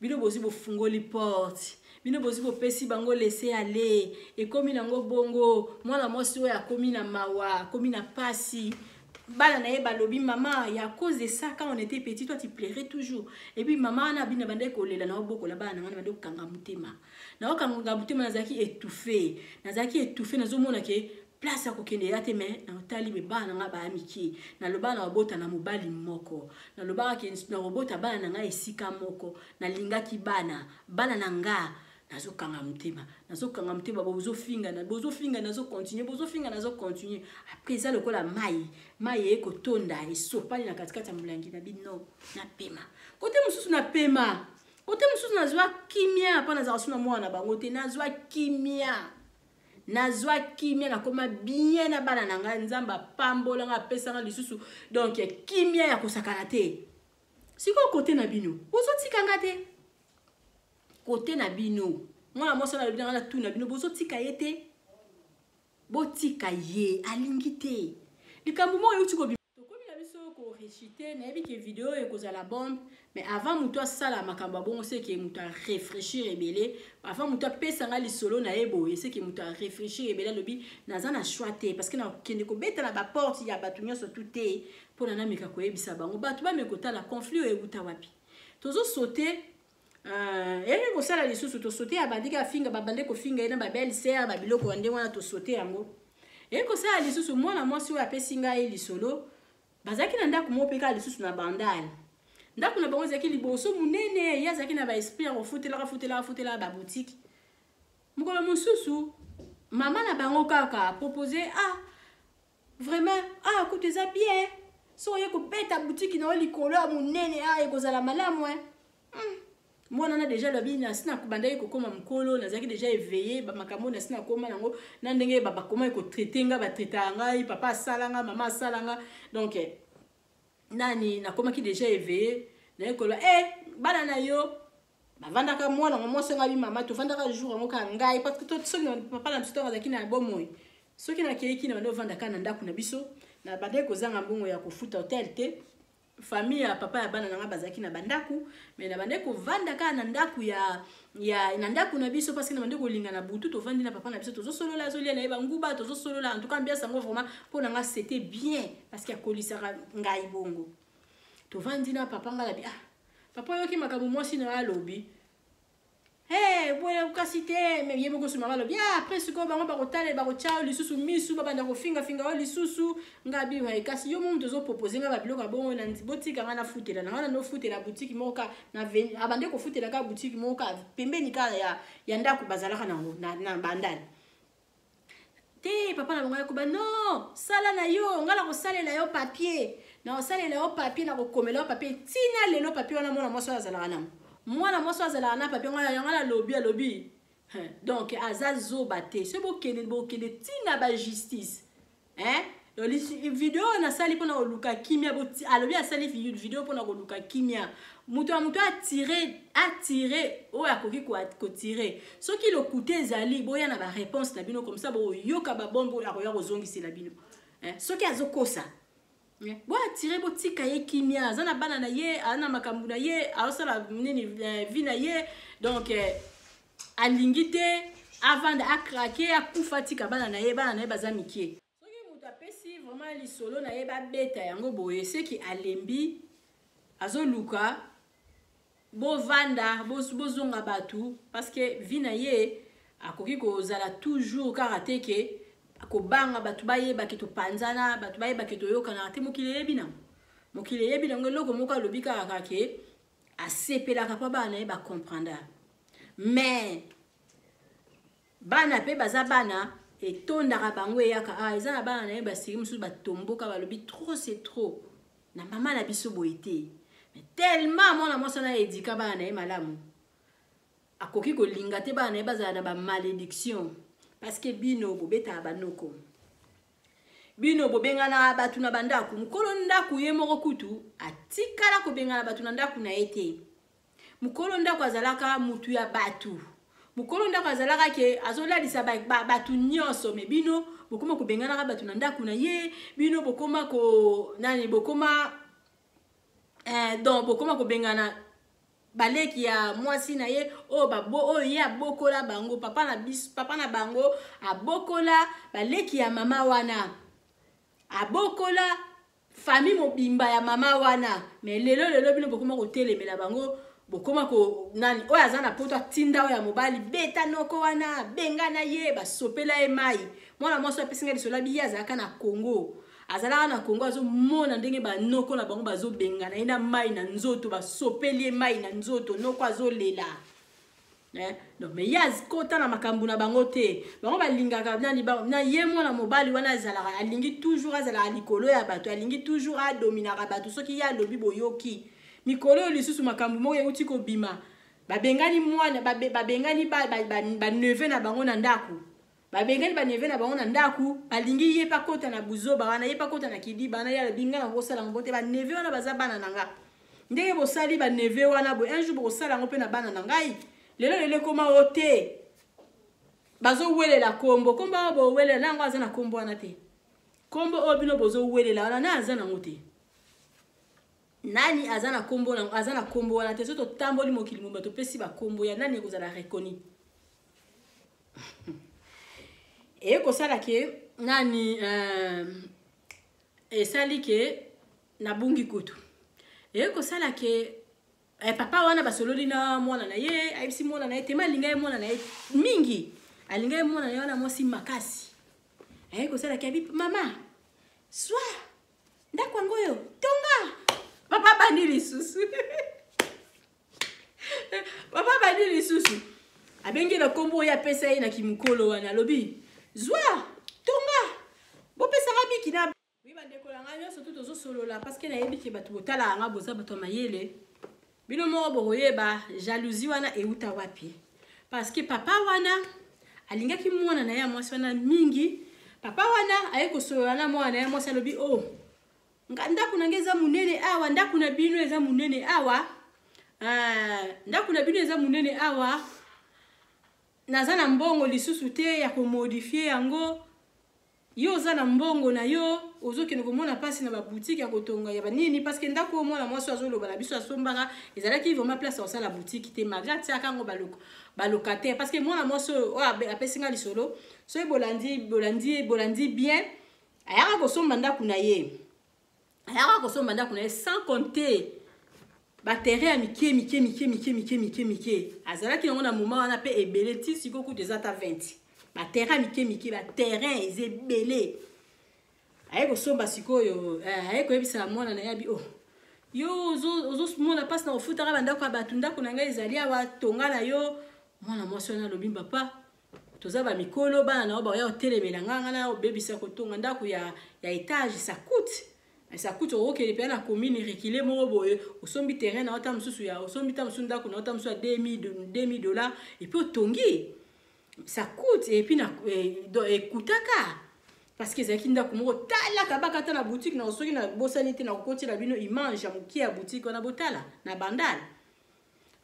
B: Bino bozwi, bofungoli porte. Bino bozwi bopesi bango laisser aller, ekomi nango bongo. Mwana mwasi oyo akomi na mawa, akomi na pasi. Bana na ye balobi: "Mama, ya cause de ça, quand on était petit, toi, tu pleurais toujours." Et puis mama wana abina bandaki kolela na obokola bana na wana, bandaki kokanga motema, naokanga motema, nazalaki étouffé, nazalaki étouffé, nazomona ke place ya kokende ya te. Me natali me bana na ngai baya mike, nalobaka na kobota na mobali moko, nalobaka ke na kobota bana na ngai esika moko, nalingaki bana na nga. Nazokanga motema, nazokanga motema, bozofinga, bozofinga, nazocontinue, bozofinga, nazocontinue. Après eza lokola mai, mai eye kotonda, esopani na katikati ya molangi na bino. Napema kote mosusu, napema kote mosusu, nazwa kimia mpo nazalaka so na mwana na bango te. Nazwa kimia, nazwa kimia, nakoma bien na bana na ngai. Nzambe apambolanga, apesanga lisusu donc kimia ya kosakana te. Sikoyo kote na bino, bozotikanga te. Kote na bino, mwana mwasi wana alobi nanga na tuna bino, bozotika ye te, botika ye, alingi te. Likambo moko euti kobima, tokomi na biso koréciter. Nayebi ke video oyo ekozala bombe, mais avant moto asala makambo ya bongo, seke moto arefléchir ebele. Avant moto apesanga lisolo na ye boye, seke moto arefléchir ebele. Alobi: "Naza na choix te, parce que nakokende kobeta na baporte ya bato nyonso tu te mpo na nameka koyebisa bango, bato bameka kotala conflit oyo euta wapi." Tozosaute eyaki kosala lisusu, tosaute, abandiki afinga, babande kofinga ye na babelle sœur, babiloko ya ndenge wana. Tosaute yango, eyaki kosala lisusu. Mwana mwasi oyo apesi ngai lisolo, bazalaki na ndako moko mpe kaka lisusu na Bandale. Ndako na bango ezalaki liboso monene. Ye azalaki na baesprit ya kofutelaka, futelaka, futelaka baboutique. Mokolo mosusu mama na bango kaka propose: "Ah, vraiment, ah, kutu eza bien so oye kobeta boutique na yo likolo ya monene, ah, ekozala malamu eh." Mwana na déjà alobi: "Nasi bandaki kokóma mokolo, nazalaki déjà éveillé, bamakambo nasi nakóma nango na ndenge bakomaki kotraite nga, batraitaka ngai, papa asala nga, mama asala nga, donc nani, nakomaki déjà éveillé." Naye koloba e bana na yo bavandaka. Mwana ngo mwasi nga bi: "Mama, tovandaka jour yango kaka ngai, parce que soki papa na biso ntango azalaki na bomoi, soki nakeyeki na bande ovandaka na ndako na biso, na bandaki kozanga mbongo ya kofuta hotel te. Famille ya papa ya bana na nga bazalaki na bandako, mais na bandaki kovanda kaka na ndako ya na ndako na biso, parce que na bandaki kolinga na butu tovandi na papa na biso, tozosolola, azolia na ye banguba, tozosolola. En tout cas, ambiance yango vraiment mpo na nga c'était bien, parce que akolisaka ngai bongo. Tovandi na papa, ngai nabi: 'Ah papa, oyoki makambo mwasi na yo alobi?' Hey, boye kasi te." Me ye moko suma balobi: "Ah, après sikoyo bango bakotala, bakotya yo lisusu misu, babanda kofingafinga yo lisusu." Nga bi: "Kasi yo momu tozopropose nga babiloko ya bongo, botika nga nafutela na nga, nanofutela boutique moko ka na abande kofutela kaka boutique moko ka pembeni kaka ya ndako bazalaka nango na Bandale te." Papa na bango yakoba: "Non, sala na yo, nga na kosalela yo papier, na kosalela yo papier, na kokomela yo papier." Ntina lelo papier wana, mwana mwasi oyo azalaka nango, mwana mwasi oyo azalaka na papier yango, nalobi, alobi donc aza zoba te. Soki bokende, bokende ntina bajustice, hein? Video oyo nasali mpona koluka kimia. Alobi asali video mpona koluka kimia. Moto ya moto atire, atire oyo akoki kotire. Soki lokuta ezali, boya na baréponse na bino, comme ça boyoka babombe oyo akoya kozongisela bino. Soki azokosa, boatire, botika ye kimia. Aza na bana na ye, aza na makambo na ye, azosala nini, vie na ye. Donc alingi te avanda, acraque, akufa, tika bana na ye. Bana na ye baza mike. Soki moto apesi vraiment lisolo na ye, babeta yango boye, seki alembi, azoluka bovanda, bozonga bato, parce que vie na ye akoki kozala toujours kaka te ke kobanga bato bayebaki topanzana, bato bayebaki toyokanaka te. Mokili eyebi nango, mokili eyebi nango. Eloko moko alobi kaka ke asepelaka mpo bana na ye bacomprendre, mais bana mpe baza bana, etondaka bango, eyaka ah, eza na bana na ye basiri mosusu batomboka, balobi: "Trop, c'est trop na mama na biso boye te." Mais tellement mwana mwasi wana edika bana na ye malamu, akoki kolinga te bana na ye bazala na bamalédiction, parce que bino bobetaka banoko, bino bobengana bato na bandako. Mokolo ndako ye moko kutu atikala kobengana bato na ndako na ye te. Mokolo ndako azalaka mutu ya bato, mokolo ndako azalaka ke azolalisa bato nyonso. Me bino bokoma kobenganaka bato na ndako na ye. Bino bokoma ko nani, bokoma donc bokoma kobengana. Baleki ya mwasi na ye oyo babo oyo ye abokola bango, papa na biso, papa na bango abokola baleki ya mama wana, abokola famille mobimba ya mama wana. Mais lelo lelo bino bokoma kotelemela bango, bokoma ko nani oyo aza na poto atinda oyo ya mobali beta noko wana, benga na ye, basopela ye mai. Mwana mwasi apesi ngai lisolo, abi ye azalaka na Congo, azalaka na Congo, azomona ndenge banoko na bango bazobengana ye na mai na nzoto, basopeli ye mai na nzoto, noko azolela. Eh? Donc, mais ye akota na makambo na bango te. Bango balingaka nani na ye mwana mobali wana azalaka, alingi toujours azalaka likolo ya bato, alingi toujours adominaka bato. Soki ye alobi boyoki. Mikolo oyo lisusu makambo moko euti kobima, babengani mwana, babengani baneveu na bango na ndako, babengani baneveu na bango na ndako, balingi ye pa kota na buzoba wana, ye pa kota na kidiba wana. Ye alobi nga na kosala yango te, baneveu wana baza bana na nga. Ndenge bosali baneveu wana boye, un jour bokosala yango mpe na bana na ngai. Lelo lelo ekoma o te, bazowelela kombo, kombo oyo bowelela na yango aza na kombo wana te. Kombo oyo bino bozowelela wana na aza nango te. Nani aza na kombo na, aza na kombo wana te. Soki totamboli mokili mobimba, topesi bakombo ya nani ekozala reconnu. Ekosala ke nani, esali ke nabungi kutu. Ekosala ke papa wana basololi na mwana na ye, ayebisi mwana na ye tema alinga ye mwana na ye mingi, alinga ye mwana na ye wana mwasi makasi. Aye kosala ke abi mama swa ndako yango oyo tonga. Papa bandi lisusu, papa bandi lisusu, abengi na nkombo oyo apesa ye na kimokolo wana, alobi zwa tonga, bopesaka biki na wi. Bandeko na ngai nyonso tu tozosolola, parce que nayebi ke bato botalaka nga boza bato ya mayele, bino moko bokoyeba jalousie wana euta wapi. Parce que papa wana alingaki mwana na ye ya mwasi wana mingi. Papa wana aye kosolola na mwana na ye mwasi, alobi: "Oh, nga ndako na ngai eza monene awa, ndako na bino eza monene awa, ndako na bino eza monene awa, naza na mbongo lisusu te ya komodifier yango. Yo oza na mbongo na yo, ozokende komona mpasi na baboutique ya kotonga ya banini." Parce que ndako oyo mwana mwasi azoloba na biso asombaka ezalaki vraiment place ya kosala boutique te, malgré atiaka yango balocataire. Parce que mwana mwasi oyo oyo apesi nga lisolo, soki bolandi, bolandi, bolandi bien, ayaka kosomba ndako na ye, ayaka kosomba ndako na ye sans compter baterrain ya mike mike mike mike mike mike mike azalaki yango na moment wana mpe ebele. Ti sikoyo kutu eza ata 20 baterrain mike mike, baterrain eza ebele. Aye kosomba sikoyo, aye koyebisa mwana na ye, abi: "Oh, yo ozomona mpasi na kofutaka bandako ya bato, ndako na ngai ezali awa, tonga na yo." Mwana mwasi wana alobi: "Papa, toza bamikolo, bana na yo baoya kotelemela nga, nga na obebisa kotonga ndako ya étage, ça coûte, ça coûte. Okokende mpenza na commune reculée moko boye, osombi terrain na yo ta mosusu ya, osombi ta mosusu ndako na yo ta mosusu ya 2000 dollars, et puis otongi, ça coûte." Et puis ekutaka parce que ezalaki ndako moko talaka baka ata na boutique na soki nabosani te, nakokotela bino image ya mokie ya boutique wana, botala na Bandal.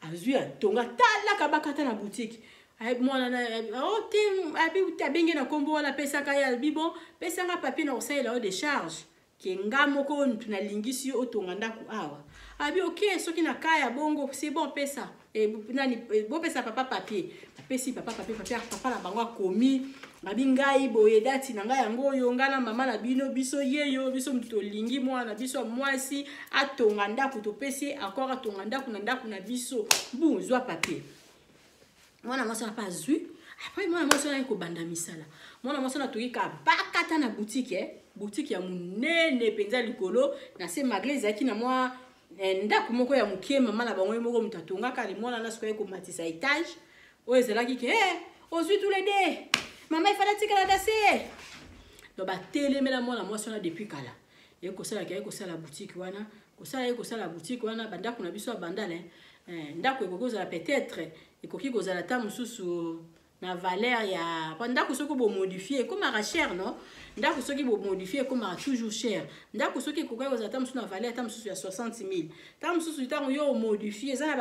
B: Azwi, atonga, talaka baka ata na boutique. Mwana na o te, abi abenge na nkombo wana apesaka ye, alobi: "Bon, pesanga papier na kosalela yo décharge ke nga moko mutu nalingisi yo otonga ndako awa." Abi: "Ok, soki na ka ya bongo, c'est bon, pesa." Nani, bopesa papa papier. Bapesi papa papier, papier papa na bango akomi, abi: "Ngai boye, dati na ngai yango oyo, ngai na mama na bino, biso yeyo, biso mutu tolingi mwana na biso ya mwasi atonga ndako, topesi accord atonga ndako na ndako na biso bu, zwa papier." Mwana mwasi wana mpe azwi. Après, mwana mwasi wana aye kobanda misala. Mwana mwasi wana atoki kabakata na boutique, boutique ya monene mpenza likolo na se, malgré ezalaki na mwa ndako moko ya mokie, mama na bango ye moko moto atongaka le. Mwana na sikoyo komatisa étage oyo ezalaki ke ozwi tous les deux, mama ifala tikala na se. Donc batelemela mwana mwasi wana depuis kala. Ye kosalaka, ye kosala boutique wana, kosala, ye kosala boutique wana. Bandako na biso ya Bandala, ndako ekoki kozala, peut-être ekoki kozala ata mosusu na valeur ya po ndako soki bomodifie ekomaka cher, non? Ndako soki bomodifie ekomaka toujours cher. Ndako soki ekoki kozala ata mosusu na valeur ata mosusu ya 60 000, ntango mosusu ntango yo omodifie, eza na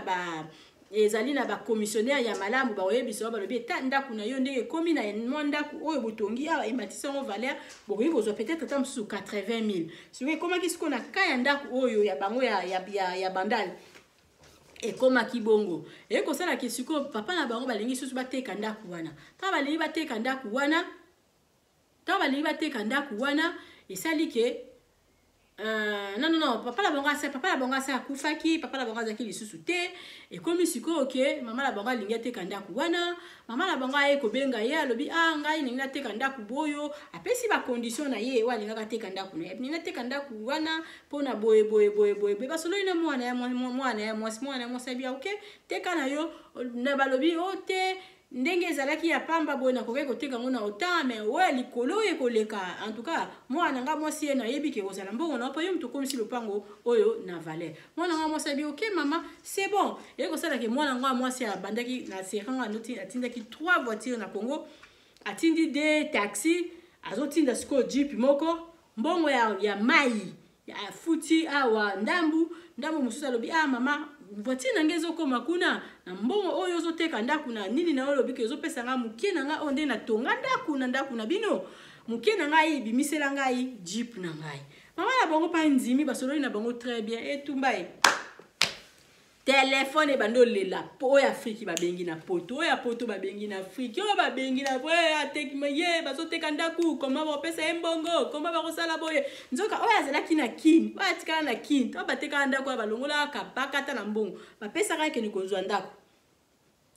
B: ba, ezali na bacommissionnaire ya malamu, bakoyebisa yo, balobi eta ndako na yo ndenge ekomi na mwa ndako oyo botongi awa, ematisi yango valeur, bokoki kozwa peut-être ata mosusu 80 000. Soki ekomaki sikoyo na ka ya ndako oyo ya bango ya Bandal. Ekomaki bongo, eye kosalaki sikoyo papa na bango balingi susu bateka ndako wana. Ntango balingi bateka ndako wana, ntango balingi bateka ndako wana, esali ke non, non, non, papa na bango asa, papa na bango asa akufaki, papa na bango azalaki lisusu te. Ekomi sikoyo ke mama na bango alingi ateka ndako wana. Mama na bango aye kobenga ye, alobi: "Ah, ngai ningi nateka ndako boyo." Apesi bacondition na ye oyo alingaka ateka ndako na ye. "Ningi nateka ndako wana mpona boye boye boye boye boye." Basololi na mwana ya mwana ya mwasi. Mwana ya mwasi abi: "Ok, teka na yo." Na balobi o te, ndenge ezalaki ya pamba boye, nakokaki koteka yango na autant, mais oyo likolo oyo ekoleka. En tout cas, mwana nga mwasi ye nayebi ke kozala mbongo na mpo yo moto okomisi lopango oyo na valeur. Mwana nga mwasi abi: "Ok mama, c'est bon." Eye kosalaki mwana nga mwasi abandaki na seranga, atindaki trois voitures na Congo, atindi deux taxi, azotinda sikoyo jeep moko. Mbongo ya mai afuti awa ndambu ndambu mosusu. Alobi: "Ah mama, voiture na ngai ezokóma kuna na mbongo oyo ozoteka ndako na nini na oyo." Olobi ke ezopesa ngai moke na ngai oyo nde natonga ndako na ndako na bino, moke na ngai ebimisela ngai jeep na ngai. Mama na bango mpa ndimi, basololi na bango très bien. Etumba ye, telefone ebandi olela po oyo Afriki babengi na Poto, oyo ya Poto babengi na Afriki, oyo babengi na atekima ye, bazoteka ndako, koma bakopesa ye mbongo, koma bakosala boye. Nzoka oyo azalaki na Kini, oyo atikala na Kini, oyo batekaka ndako, oyo balongolaka bakata na mbongo bapesaka, ekende kozwa ndako,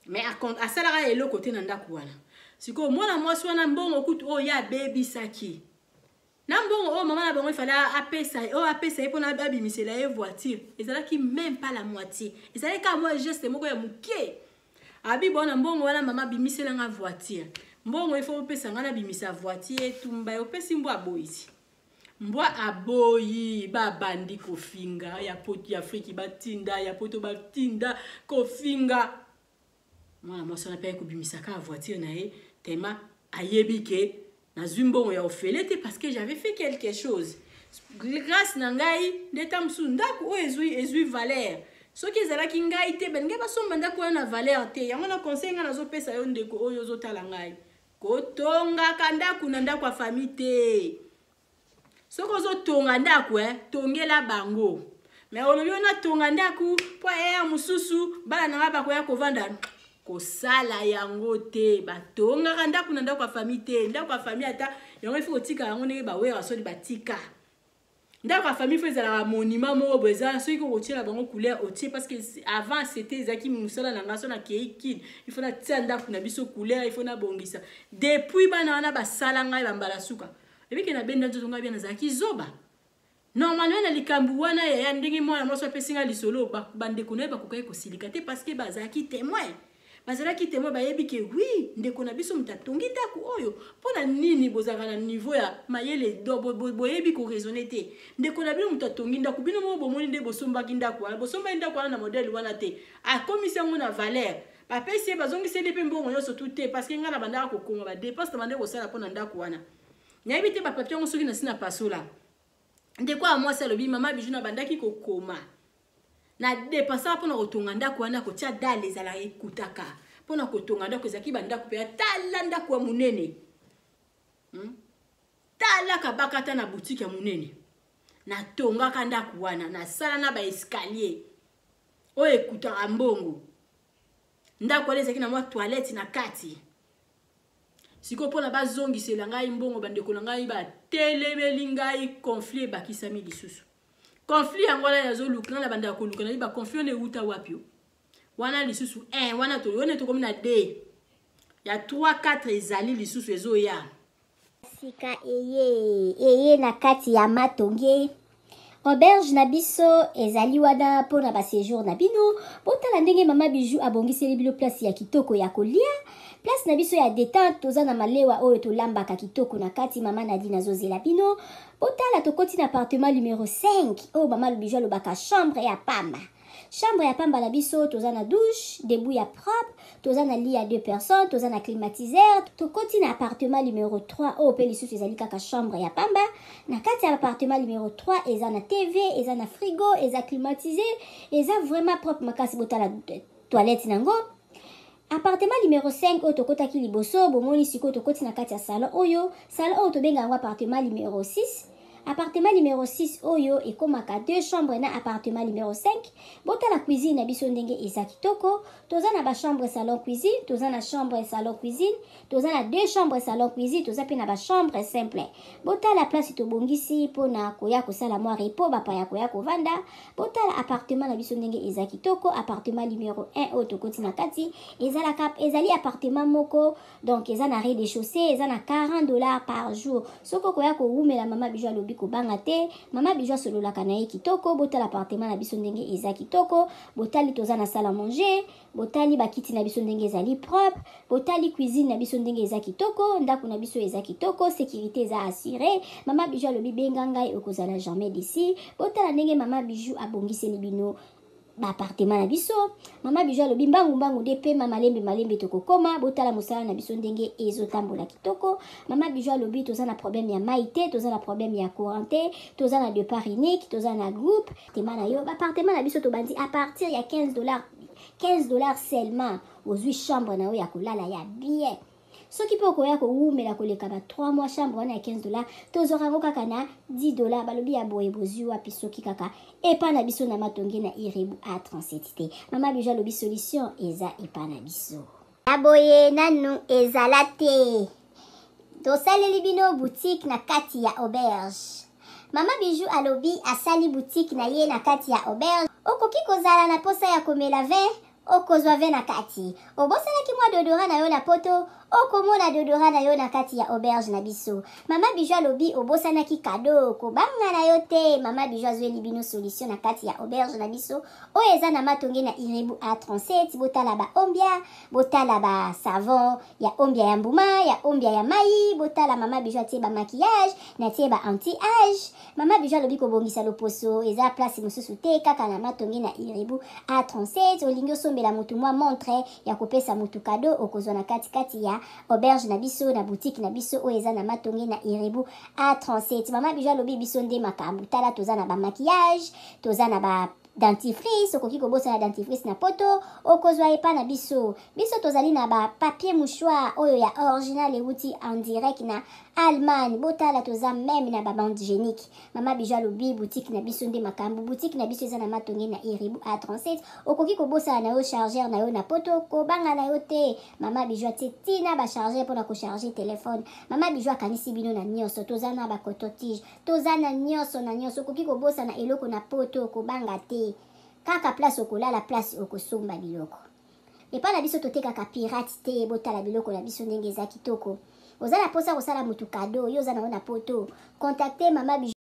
B: mais asalaka eloko te na ndako wana. Sikoyo mwana mwasi wana, mbongo kutu oyo ye abebisaki na mbongo oyo mama na bango efale apesa, oyo apesa ye mpona abimisela ye voiture, ezalaki même pas la moitié, ezalaki kaka mwa geste moko ya moke. Abi bona mbongo wana, mama abimiselanga voiture, mbongo ifo opesa ngai nabimisa voiture. Etumba, opesi mbwa, aboyisi mbwa, aboyi. Babandi kofinga ya Poto, ya Afriki batinda, ya Poto batinda kofinga. Mwana mwasi wana mpe aye kobimisa kaka voiture na ye tema, ayebi ke nazwi mbongo ya ofele te, parce que j'avais fait quelque chose grâce na ngai nde ta mosusu ndako oyo ezwi valeur. Soki ezalaki ngai te, balingi basomba ndako oyo na valeur te. Yango na conseil ngai nazopesa yo, ndeko oyo ozotala ngai, kotongaka ndako na ndako ya famille te. Soki ozotonga ndako, tongela bango. Mais olobi oyo natonga ndako mpo eya mosusu bana na ngai bakoya kovanda, kosala yango te. Batongaka ndako na ndako ya famille te. Ndako ya famille, ata yango ifo kotika yango ndenge bawera soni batika ndako ya famille. Fo ezalaka monument moko boye, eza soki kokotiela bango couleur otie, parce que avant c'était, ezalaki mosala na ngai. So nakei Kine, il faut natia ndako na biso couleur, il faut nabongisa. Depuis bana wana basala ngai bambala suka, ebike nabenda nzoto ngai bia, nazalaki zoba. Normalement na likambo wana yaya, ndenge mwana mwasi apesi ngai lisolo, bandeko na ye bakokaki kosilika te, parce que bazalaki témoin, bazalaki témoin, bayebi ke oui, ndeko na biso moto atongi ndako oyo. Mpo na nini bozalaka na niveau ya mayele, boyebi koraisonner te? Ndeko na bino moto atongi ndako, bino moko bomoni nde bosombaki ndako wana, bosombaki ndako wana na modele wana te, akomisi yango na valeur. Bapesi ye, bazongiseli mpe mbongo nyonso tu te, parce que ngai na bandaka kokoma badépenses na bande kosala mpo na ndako wana, nayebi te bapapier yango soki nasi na pasola. Ndeko ya mwasi alobi: "Mama Bijou, na bandaki kokoma na dépensaka mpona kotonga ndako wana, kotia dalle ezalaka ekutaka mpona kotonga ndako, ezalaki bandako mpe tala ndako ya monene, Tala kabaka ata na boutique ya monene. Natongaka ndako wana, nasala na baescalier oyo ekutaka mbongo. Ndako wana ezalaki na mwa toilette na kati. Sikoyo mpona bazongisela ngai mbongo, bandeko na ngai batelemeli ngai, conflit ebakisami lisusu." Conflit yango wana nazoluka, ngai na bandaka koluka, nayebi baconflit wana ewuta wapi wana lisusu 1 wana, wana tokomi na 2 ya 3 4 ezali lisusu ezoya.
C: Sika eye eye na kati ya Matonge, auberge na biso ezali wana mpona baséjour na bino. Botala ndenge mama Bijou abongiseli bino place ya kitoko ya kolia, place na biso ya détente. Toza na malewa oyo tolambaka kitoko na kati. Mama Nadine azozela bino. Botala, tokoti na appartement numero 5 oyo mama Bijou alobaka chambre ya pamba. Chambre ya pamba na biso, toza na douche debout ya propre, toza na lit ya deux personnes, toza na climatiseur. Tokoti na appartement numero 3 oyo mpe lisusu ezali kaka chambre ya pamba. Na kati ya appartement numero 3, eza na TV, eza na frigo, eza climatisé, eza vraiment propre makasi. Botala toilette nango. Appartement numero 5 oyo tokotaki liboso, bomoni sikoyo tokoti na kati ya salon oyo. Salon oyo tobenga yango appartement numero 6. Appartement numero 6 oyo ekomaka deux chambres na appartement numero 5. Botala cuisine na biso ndenge eza kitoko. Toza na ba chambre salon cuisine, toza na chambre salon cuisine, toza na deux chambres salon cuisine, toza pe na ba chambre simple. Botala place tobongisi pona koya kosala mwa repos, bapaya koya kovanda. Botala appartement na biso ndenge eza kitoko. Appartement numero 1 oyo tokoti na kati ezalaka, ezali appartement moko, donc eza na rez-de-chaussée, eza na 40 $ par jour. Soki okoya kowumela, Mama Bijou alobi kobanga te. Mama Bijou asololaka na ye kitoko. Botala appartement na biso ndenge eza kitoko. Botali, toza na salle à manger. Botali bakiti na biso ndenge ezali propre. Botali cuisine na biso ndenge eza kitoko. Ndako na biso eza kitoko, sécurité eza assuré. Mama Bijou alobi benga ngai, okozala jamais déçu. Botala ndenge Mama Bijou abongiseli bino baappartement na biso. Mama Bijou alobi mbangu mbangu nde pema, malembe malembe tokokoma. Botala mosala na biso ndenge ezotambola kitoko. Mama Bijou alobi toza na problème ya mai te, toza na problème ya courant te, toza na départ unique, toza na groupe tema na yo. Baappartement na biso tobandi à partir ya 15 $, 15 $ seulement, ozwi chambre na yo ya kolala ya bien. Soki mpe okoya kowumela koleka ba 3 mois, chambre wana ya 15 $, tozwaka yango kaka na 10 $. Balobi ya boye bozwi wapi soki kaka epa na biso na Matonge na Irebu A37 te? Mama Bijou alobi solution eza epa na biso. Ya boye nanu ezala te. Tosaleli bino boutique na kati ya auberge. Mama Bijou alobi asali boutique na ye na kati ya auberge. Okoki kozala na posa ya komela vin, okozwa vin na kati. Obosanaki mwa déodorant na yo na poto, okomona déodorant na yo na kati ya auberge na biso. Mama Bijou alobi obosanaki cadeau, kobanga na yo te. Mama Bijou azweli bino solution na kati ya auberge na biso oyo eza na Matonge na Irebu A37. Botala ba ombia, botala ba savon ya ombia ya mbuma, ya ombia ya mai. Botala, Mama Bijou atie ba maquillage, natie ba anti âge. Mama Bijou alobi kobongisa loposo eza place mosusu te, kaka na Matonge na Irebu A37. Olingi osombela motu mwa montre ya kopesa motu cadeau, okozwa na katikati ya auberge na biso, na boutique na biso oyo eza na Matonge na Irebu A37. Mama Bijou alobi biso nde makambo. Tala, toza na bamaquillage, toza na ba dentifrice. Okoki kobosana dentifrice na poto, okozwa epa na biso. Biso tozali na bapapier mouchoir oyo ya original euti en direct na Allemagne. Botala, toza même na babande hygiénique. Mama Bijou alobi boutique na biso nde makambo. Boutique na biso eza na Matonge na Iribu A37. Okoki kobosana na yo chargeur na yo na poto, kobanga na yo te. Mama Bijou atie ntina bachargeur mpona kocharge telefone. Mama Bijou akanisi bino na nyonso. Toza na bacoton-tige, toza na nyonso na nyonso. Okoki kobosana eloko na poto, kobanga te. Kaka place okolala, place okosomba biloko epai na biso. Totekaka pirate te. Botala biloko na biso ndenge eza kitoko. Oza na mposa kosala motu cadeau, yo oza nango na poto, contacte Mama Bijou.